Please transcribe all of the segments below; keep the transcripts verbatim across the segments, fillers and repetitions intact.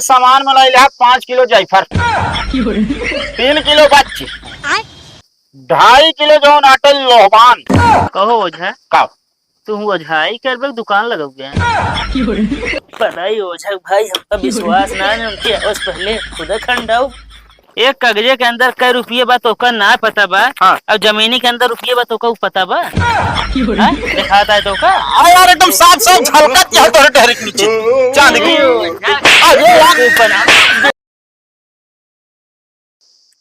सामान में लाइले है पाँच किलो जायफल, तीन किलो बच्ची, ढाई किलो जौन आटे लोहबान। कहो ओझा, का? तू ओझाई करबे, दुकान लगउबे। पता ही ओझा भाई, हमका विश्वास ना है, उनके आवाज पहले खुद खंडाऊ। एक कागजे के अंदर कै रुपये बा तोका ना पता बा? हाँ। और जमीनी के अंदर रुपये बा तोका उ पता बा? हाँ? दिखाता है तोका? हाँ यार, एकदम साफ साफ झलकत है तोरे डहर के नीचे चांद की। अरे यार।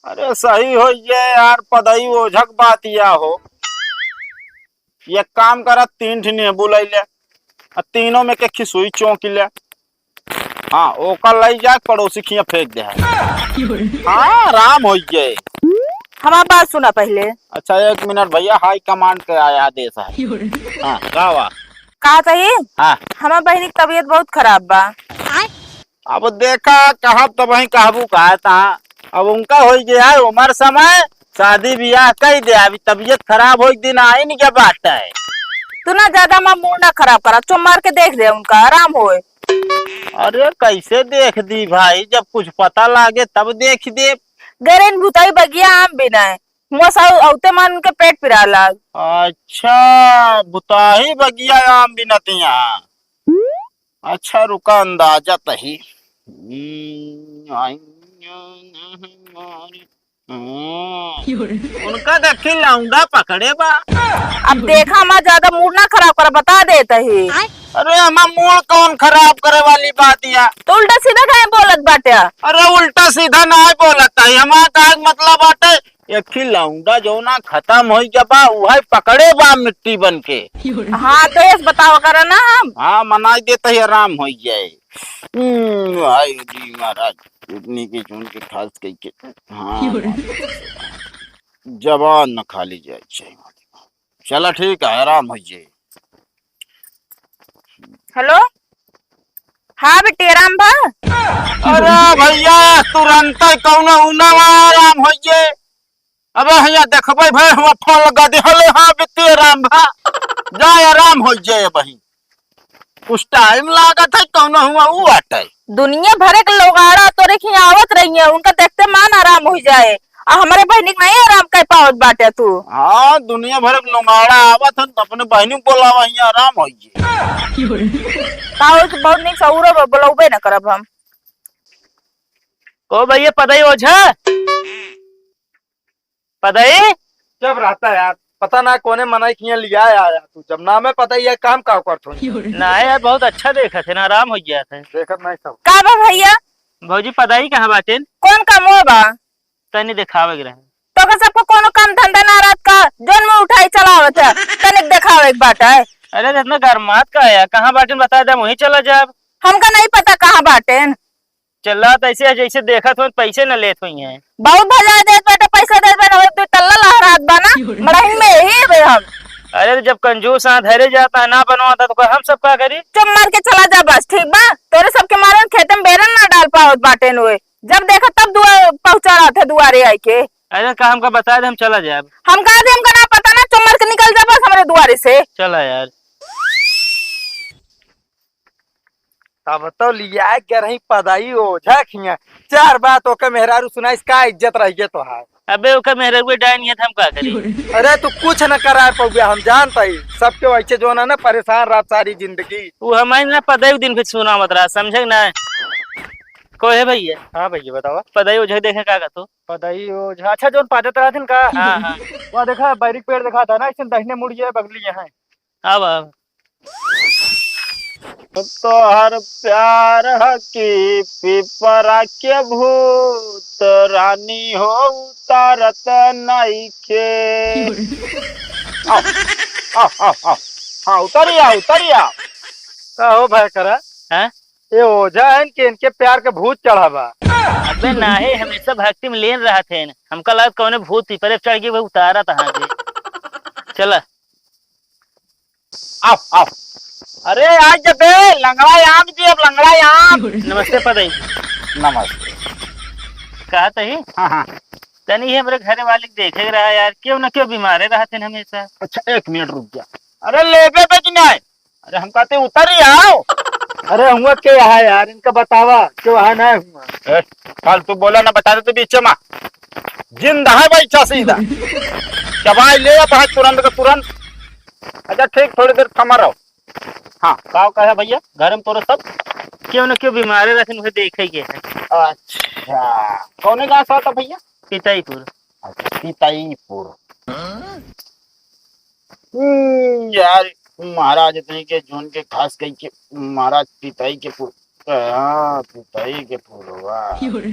अरे सही हो ये यार, पदई ओझक बात या हो। एक काम करा, तीन ठे नींबू लइ ले, आ तीनों में के खिसुई चौंक ले। हाँ, ओकर लइ जा, पड़ोसी खिया फेंक दे। हाँ, आराम हो जाए। हमार बात सुना पहले। अच्छा, एक मिनट भैया, हाई कमांड के आया आदेश है। हाँ, का बा? का कही? हाँ। हमार बहिनी की तबीयत बहुत खराब बा। अब देखा, कहब तब वहीं कहबू कहा था। अब उनका हो गया है उम्र समय, शादी ब्याह कई दे, अभी तबीयत खराब हो दिन आई नहीं के बात है। तू ना ज्यादा हमार मूड ना खराब करा, चुप मार के देख दे उनका, आराम होए। अरे कैसे देख दी भाई, जब कुछ पता लागे तब देख दे। गरेन भुताई बगिया आम बिनाए, हुआ साउ औते मान उनके पेट पिरा लाग। अच्छा, भुताही बगिया आम बिनतिया। अच्छा, रुका, अंदाजा तही। हम्म, आई, हम्म, उनका देखी लौंडा पकड़े बा। अब देखा, हमार ज्यादा मूड ना खराब कर, बता देत ही। अरे, हमार मूड कौन खराब करे वाली बात या? तो उल्टा सीधा काहे बोलत बाटे? अरे, उल्टा सीधा ना बोलत है, हमार का मतलब बाटे, एक ही लौंडा जौना खत्म होई गया बा, उहै पकड़े बा मिट्टी बन के। हाँ, तो ऐस बतावा करा ना हम। हाँ, मनाई देता ही आराम होई जाए। हम्म, हाय जी महाराज, इतनी की चुन के खास कई के। हाँ, जबान न खाली जाए चाहिए। चला ठीक है, आराम होई जाए। हेलो, हाँ बिटिया, आराम बा? अरे भैया, तुरंत कौनो उनवा आराम होइए। अबे भैया, देखबे भाई, हम फल गदे हले, हाँ बिटिया, आराम बा। जा, आराम होइए भाई। कुछ टाइम लागत है, कौनो हुआ उ आटे। दुनिया भर के लोगाड़ा तोरे खियावत रही है, उनका देखते मान आराम हो जाए। आ हमरे बहिनी के नहीं आराम कर पावत बाटे तू। हाँ, दुनिया भर के लोगाड़ा आवत हन, तो अपने बहिनी के बोलावा, हियाँ आराम होई जे। का हो, तू बहुत नीक से उड़ो, बोलौबे न करब हम। को भैया, पदई ओझा? पदई? जब रहता यार, पता ना कोने मनई खिया लिया आया तू, जब नामे पता ही है, काम का करत हो? ना यार, बहुत अच्छा देखत है ना, आराम हो गया था। देखत नहीं सब। का बा भैया? भौजी, पदई कहाँ बाटेन? कौन काम हो बा? तनी देखावे के रहे। तोके सबको कोनो काम धंधा ना रहत का? जौन मुँह उठाई चलावत है, तनिक देखावे के बाटे। अरे, इतना गरमात का है? कहाँ बाटेन बता दे, वहीं चला जाब। हमका नहीं पता कहाँ बाटेन। चला तो ऐसे है जैसे देखत हो, पैसे न लेत होई हैं। बहुत भजा देत बाटे, पैसे देत बाटे, दो तल्ला लहरात बा ना, मड़हिन में यही बे हम। अरे, तो जब कंजूस हाथ धरे जाता है, ना बनवाता, तो हम सब का करी? चुप मार के चला जा बस, ठीक बा? तोरे सबके मारे खेते में बेरन ना डाल पावत बाटेन ओए। जब देखा तब दुआ पहुंचा रहा था दुआरे आई के। अरे का हमका बता दे, हम चला जाब। हम कहा दे, हमका ना पता ना, चुम्मर के निकल जा बस हमरे दुआरे से। चला यार। तब तो लिया के रही पदाई ओझा खिया। चार बात ओके मेहरारू सुनाइस, का इज्जत रह गए तोहार। अबे ओकर मेहरारू डाइन है, हम का करी? अरे तू कुछ न करा पौबे, हम जानत ही। सबके वैसे जो ना, ना परेशान रहत सारी जिंदगी। वो हमारी ना पदाई दिन फिर सुनावत रहा, समझे ना? को है भैया? हाँ भैया, बतावा। पदाई ओझा देखे का कहतो? पदाई ओझा, अच्छा, जोन पादत रहथिन का? हाँ, हाँ। वह देखा, बैरिक पेड़ देखा था ना, ऐसे दाहिने मुड़िए बगली यहाँ है। आवा, आवा। तोहर प्यार ह कि पिपरा के भूत, रानी हो उतारत नइखे। आओ, आओ, आओ, आओ। हाँ, उतरिया, उतरिया। का हो भाई करा? हैं? ये ओझा है कि इनके प्यार के भूत चढ़ा बा? अबे नाहीं, हमेशा भक्ति में लीन रहत हैं। हमका लागत कौने भूत पीपरे पे चढ़ गई, वो उतारा था। हाँ जी। चला। आओ, आओ। अरे, आज जबे लंगड़ा आम जी, अब लंगड़ा आम। नमस्ते पदई। नमस्ते। कहा तही? हाँ, हाँ। तनी हमरे घरे वाले के देखे के रहा यार, क्यों ना क्यों बीमारे रहत हैं हमेशा। अच्छा, एक मिनट रुक जा। अरे, लेबे बे कि नहीं? अरे हम कहते उतर ही आओ। अरे हुआ के है यार, इनका बतावा, के है ना हुआ। ए, फालतू बोला ना, बता दे तू बीच मा। जिंदा है बैठा सीधा। चबाई ले अब है तुरंत का तुरंत। अच्छा ठीक, थोड़ी देर थमा रहो। हाँ, का कहे भैया, घर में तोरे सब? क्यों न क्यों बीमारे रहते, उन्हें देखे के है। अच्छा, कौने गाँव से आता भैया? पिताईपुर। अच्छा, पिताईपुर। हम्म, यार, महाराज इतने के जौन के खास कही के महाराज पिताई के पु-, हाँ, पिताई के पुरवा। हम्म,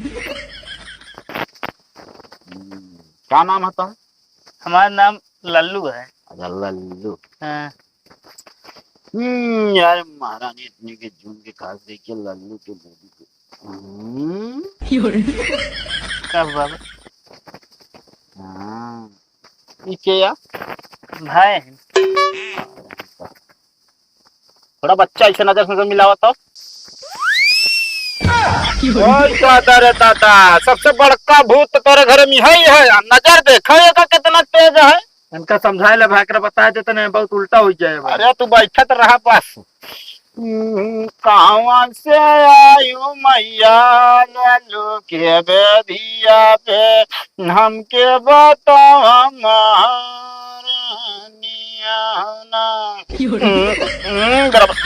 का नाम है तोहर? हमार नाम लल्लू है। अच्छा, लल्लू। हाँ। हम्म, यार, महारानी इतने के जून के खास देख के लल्लू के बेबी को। हम्म। का हुआ बा? हाँ। ई के या? भाई हैं। थोड़ा बच्चा ऐसे नजर से मिलावा तो। ओए दादा रे दादा, सबसे बड़का भूत तो तोरे घर में है ही है। नजर देखा एका कितना तेज है। इनका समझाए ले भाई, एकरा बताए देते नहीं, बहुत उल्टा हो जाए भाई। अरे तू बैठत रहा बस। हम्म, कहवा से आयु मैया लालू के बेदिया पे, हमके बतावा महारानिया ना। हम्म, हम्म, गड़बड़।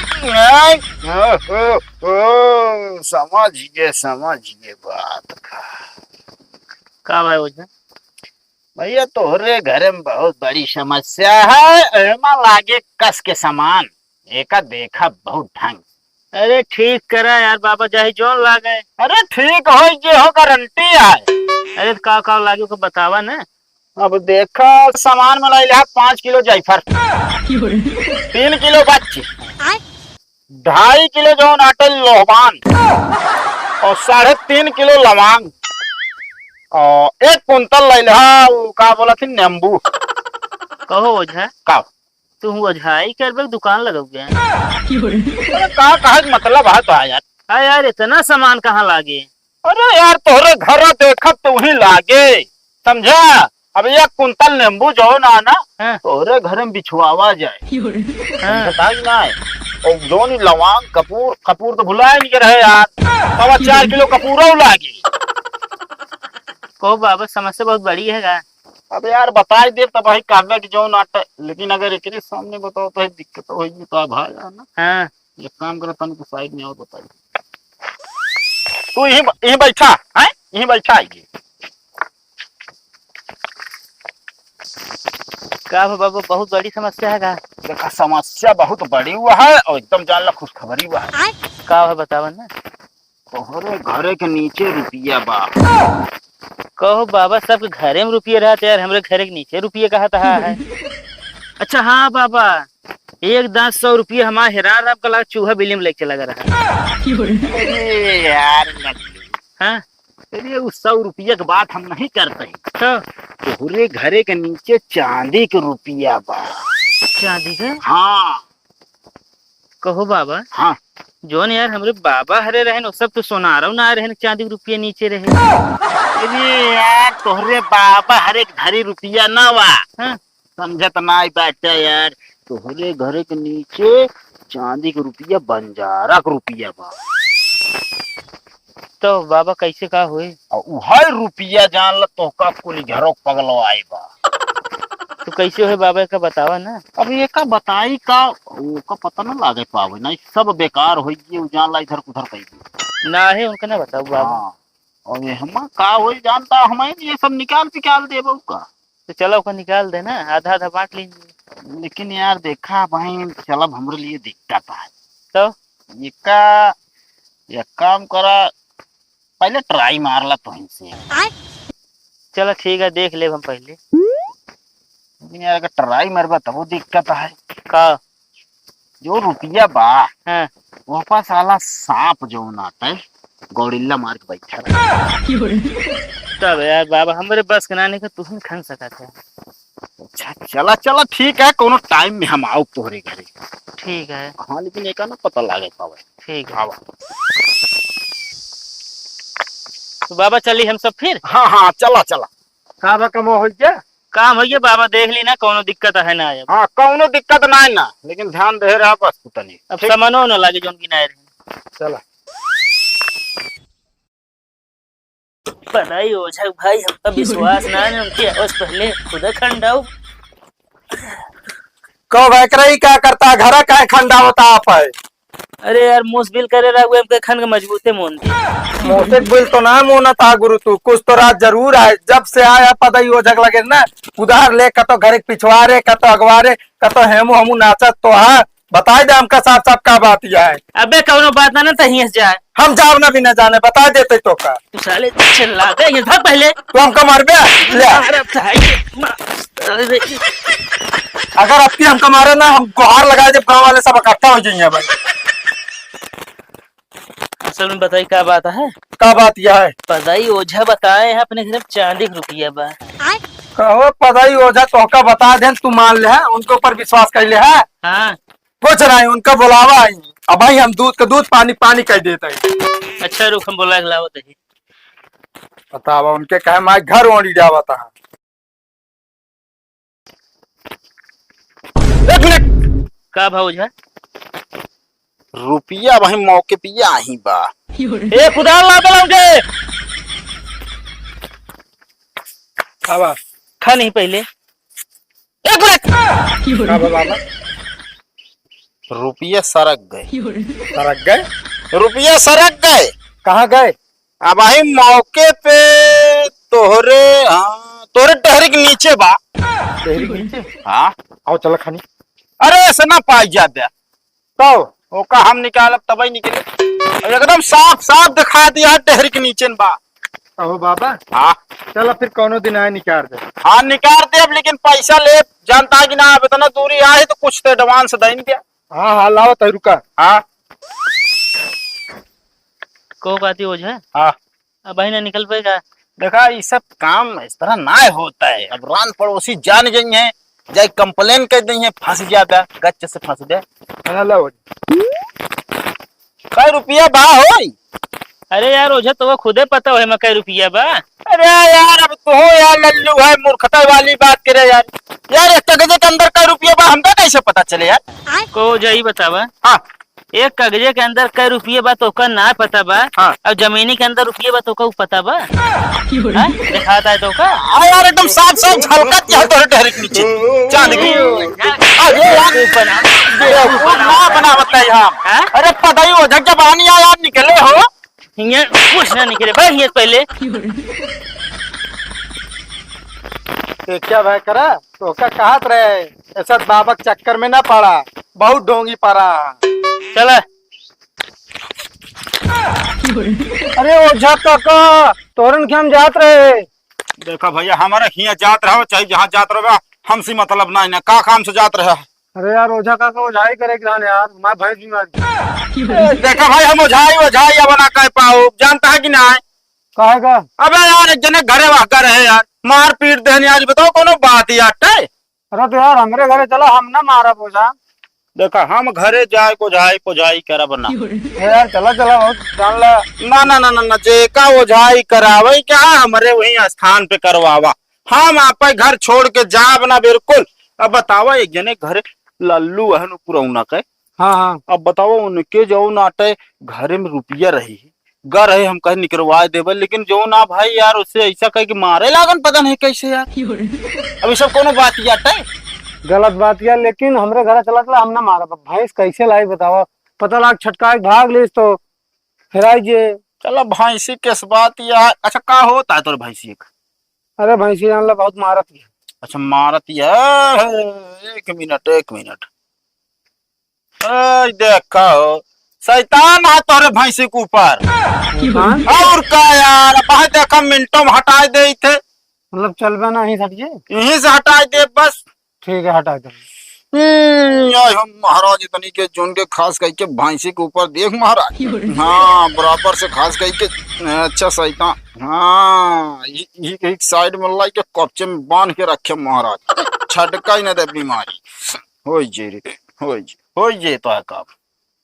ओ, ओ, ओ, समझ गए, समझ गए बात का। का भाई ओझा? भैया, तोहरे घरे में बहुत बड़ी समस्या है, एमा लागे कस के सामान, एका देखा बहुत ढंग। अरे ठीक करा यार बाबा, चाहे जौन लागे। अरे ठीक होई जे हो, गारंटी है। अरे तो का का लागे, ओके बतावा ना। अब देखा, सामान में लाइल है पाँच किलो जायफल, तीन किलो बच्ची, ढाई किलो जौन आटे लोहबान और साढ़े तीन किलो लवांग और एक कुंतल लैल हा, उ का बोला थी, नींबू। कहो ओझा। का? तू ओझाई करबे, दुकान लगौगे? अरे का कहे के मतलब है तो यार। हाँ यार, इतना सामान कहाँ लागे? अरे यार, तोहरे घर देखत तो वहीं लागे, समझा? अब एक कुंतल नींबू जो ना ना, हाँ। तोहरे घर में बिछवावा जाए। हाँ। समझता ही ना है। और जौन ई लवांग, कपूर, कपूर तो भुलाए नहीं रहे यार। सवा चार किलो कपूरो लागी। कहो बाबा, समस्या बहुत बड़ी है का? अब यार, बताई देब तब भाई कहबे कि जौन आटा, लेकिन अगर एकरे सामने बताओ तो दिक्कत होई तो भाई यार ना। हाँ। एक काम करो, तनिक साइड में आओ, बताई। तू यहीं ब-, यहीं बैठा, हैं? यहीं बैठा, आइए। का हो बाबू, बहुत बड़ी समस्या है का? देखा, समस्या बहुत बड़ी हुआ है और एकदम जान ला खुशखबरी हुआ है। का है बतावा ना? तोहरे घरे के नीचे रुपया बा। कहो बाबा, सबके घरे में रुपया रहत यार, हमरे घरे के नीचे रुपया कहाँ तहाँ है? अच्छा हाँ बाबा, एक दांत सौ रुपया हमार हेरा रहा, हमका लगा चूहा बिल्ली में लेके चला गया रहा। अरे यार लल्लू। हाँ? अरे, उ सौ रुपया के बात हम नहीं करते हैं। तो? तोहरे घरे के नीचे चांदी के रुपया बा। चांदी के? हाँ। कहो बाबा। हाँ। जौन यार हमरे बाबा हरे रहेन, उ सब तो सोनारो ना रहेन, चांदी के रुपया नीचे रहे। अरे यार, तोहरे बाबा हरे के धरी रुपया ना बा। हाँ। समझत नाई बाटे यार, तोहरे घरे के नीचे चांदी के रुपया, बंजारा के रुपया बा। तो बाबा, कैसे का होई? आ उहे रुपया जान ल, तोहका कुल घरो पगलो आई बा। तो कैसे होई बाबा, एका बतावा ना। अब एका बताई का, ओका पता ना लागे पावे ना, सब बेकार होई गई, उ जान ला इधर उधर कई। ना है, उनका ना बताऊ बाबा। हाँ। और ये हमा का होई जानता, हम ये सब निकाल पिकाल देबो का। तो चलो, ओका निकाल दे ना, आधा आधा बांट लीजिए। लेकिन यार देखा बहन, चलब हमरे लिए दिक्कत है। तो? एका, एक काम करा, पहले ट्राई मार ला तुहीं से। चलो ठीक है, देख लेब हम पहले। लेकिन यार अगर ट्राई मारबा तबो दिक्कत है। का? जो रुपया बा, हाँ। वह पर साला सांप जो नाटे, गौरिल्ला मार के बैठा रहे। तब यार बाबा, हमरे बस के ना नहीं, तुहन खन सकत है। अच्छा, चला, चला, ठीक है, कोनो टाइम में हम आउब तोहरे घरे। ठीक है। हाँ, लेकिन एका ना पता लागे पावे। ठीक है। आवा। तो बाबा, चली हम सब फिर? हाँ, हाँ, चला, चला। का बा, कमो हो गया? काम हो गया बाबा, देख ली ना, कोनो दिक्कत है ना अब। हाँ, कोनो दिक्कत ना है ना, लेकिन ध्यान दे रहा बस तू तनी। अब ठीक? सामानो ना लागे जौन गिनाए रहे। चला। पता ही ओझा भाई, हमका विश्वास ना है, उनकी आवाज पहले खुदा खंडाऊ। कहो भाई, एकरा ई का करता, घरा काहे खंडावता आप है? अरे यार, मोसबिल करे रहा, हमके खन के मजबूते मोन दी। मोसे बिल तो ना मोनत हा गुरु तू, कुछ तो राज जरूर आए। जब से आया पता ही ओझा के लगे ना, उधार ले, कतो घरे के पिछवारे, कतो अगवारे, कतो हेमू हमू नाचत तो हा। बताई दे हमका साफ साफ का बात यह है। अबे कौनो बात ना, ना तो हियां से जाए। हम जाब ना भी ना जाने, बता देते तो का। तू साले चिल्ला दे, ये भाग पहले। तू हमका मारबे? ले। अरे भाई, मार। अगर अब की हमका मारे ना, हम गुहार लगाए जब गांव वाले सब इकट्ठा हो जाइए भाई। असल में बताई का बात है? का बात यह है? पता ही ओझा बताए हैं अपने घर में चांदी के रुपया बा। कहो पता ही ओझा तोहका बता देन, तू मान ले है, उनके ऊपर विश्वास कर ले है। हाँ। कुछ नहीं, उनका बुलावा आई। अब भाई हम दूध का दूध, पानी पानी कह देता है। अच्छा रुक, हम बुला के लावत है। बतावा, उनके कहे माय घर ओढ़ी जावत है। एक मिनट। का भा ओझा? रुपया वही मौके पे आही बा। ए, कुदाल ला बोला उनके। आवा। खा नहीं पहले। एक मिनट। का बा बाबा? रुपया सरक गए। सरक गए? रुपया सरक गए। कहाँ गए? अब वही मौके पे तोहरे, हाँ, तोहरे टहरी के नीचे बा। टहरी के नीचे? हाँ। आओ चला खानी। अरे ऐसे ना पाई जाते। तो? ओका हम निकालब तबई निकले। एकदम साफ साफ दिखा दिया है, टहरी के नीचे न बा। अहो बाबा। हाँ। चला फिर कौनो दिन आए निकाल दे। हाँ निकाल दे अब, लेकिन पैसा ले, जानता है कि ना, अब इतना दूरी आए तो कुछ तो advance दे दे। हाँ, हाँ, लाओ तै रुका। हाँ। को कहती ओझा? हाँ। अब भाई ना निकल पाएगा। देखा, ये सब काम इस तरह ना होता है। अब रान पड़ोसी जान जाइए, जाए complain कर देइए, फंस जाबे, गच्च से फंस दे। हाँ, लाओ। कै रुपया बा होई? अरे यार, ओझा, तो वो खुदे पता होए, मैं कै रुपया बा। अरे यार, अब तू हो यार लल्लू है, मूर्खता वाली बात करे यार। यार, एक कागजे के अंदर कै रुपया बा, हमका कैसे पता चले यार? को ओझा, ई बतावा। हाँ। एक कागजे के अंदर कै रुपया बा, तोका ना पता बा? हाँ। और जमीनी के अंदर रुपया बा, तोका उ पता बा? हाँ? दिखाता है तोका? हाँ यार, एकदम साफ साफ झलकत है तोरे टहरी के नीचे, चांद की। अरे यार, बेवकूफ ना बनावत है यहाँ। हाँ? अरे पता ही हो, जब जब आनी आया निकले हो। हियाँ कुछ ना निकले, भाई हियाँ पहले। ये क्या भाई करा? तोका कहत रहे, ऐसा बाबा के चक्कर में ना पड़ा, बहुत ढोंगी पड़ा। चला। अरे ओझा काका, तोरन के हम जात रहे। देखा भैया, हमारा हियाँ जात रहो, चाहे जहाँ जात रहो, हमसे मतलब ना है ना, का काम से जात रहे? अरे यार, ओझा काका, ओझाई करे के रहन यार, हमार भैंस बीमार है। ए, देखा भाई, हम ओझाई, ओझाई अब ना कह पाओ, जानता है कि ना? काहे का? अबे यार, एक जने घरे वाह कर है यार, मार पीट देहन यार, बताओ कोनो बात यार, तय? अरे तो यार, हमरे घरे चला, हम ना मारब ओझा। देखा, हम घरे जाए, ओझाई, ओझाई करब ना। ए यार, चला, चला, बहुत जान ला। ना, ना, ना, ना, ना, जेका ओझाई करावे, क्या हमरे वही स्थान पे करवावा। हम आपे घर छोड़ के जाब ना बिल्कुल। अब बतावा, एक जने घरे लल्लू अहन पुरौना के। हाँ, हाँ। अब बतावा, उनके जौन आटे घरे में रुपया रही, गर है, हम कहे निकरवाए देबे, लेकिन जौन आ भाई यार, उससे ऐसा कहे कि मारे लागन, पता नहीं कैसे यार। अब ये सब कोनो बात ही आटे। गलत बात यार, लेकिन हमरे घर चला चला, हम ना मारब। अब भैंस कैसे लाई बतावा, पता लाग छटकाए के भाग लेस तो हेराई जे। चला भैंसी के इस बात यार। अच्छा, का होता है तोरे भैंसी के? अरे भैंसी जान ला बहुत मारत है। अच्छा, मारत है। एक मिनट, एक मिनट। ए, देखा हो, शैतान है तोरे भैंसी के ऊपर। शैतान? और का यार, अब है देखा, मिनटों में हटाए दे थे। मतलब चलबे ना, यहीं से हट जे? यहीं से हटाए दे बस। ठीक है, हटा दे। हम्म, आय हम महाराज, इतनी के जोन के खास करके भैंसी के ऊपर देख महाराज। हाँ, बराबर से खास करके, अच्छा शैतान। हाँ, ये, ये एक साइड में लाई के कपचे में बांध के रखे महाराज, छटका ही ना दे बीमारी। होई जे रे, होई जे, होई जे तो है काम।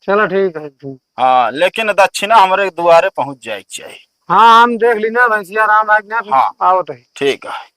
चलो ठीक है, ठीक। हाँ, लेकिन दक्षिणा हमरे दुआरे पहुँच जाए के चाहिए। हाँ, हम देख ली ना, भैंसिया राम आ गया, फिर हाँ। आवत है। ठीक है।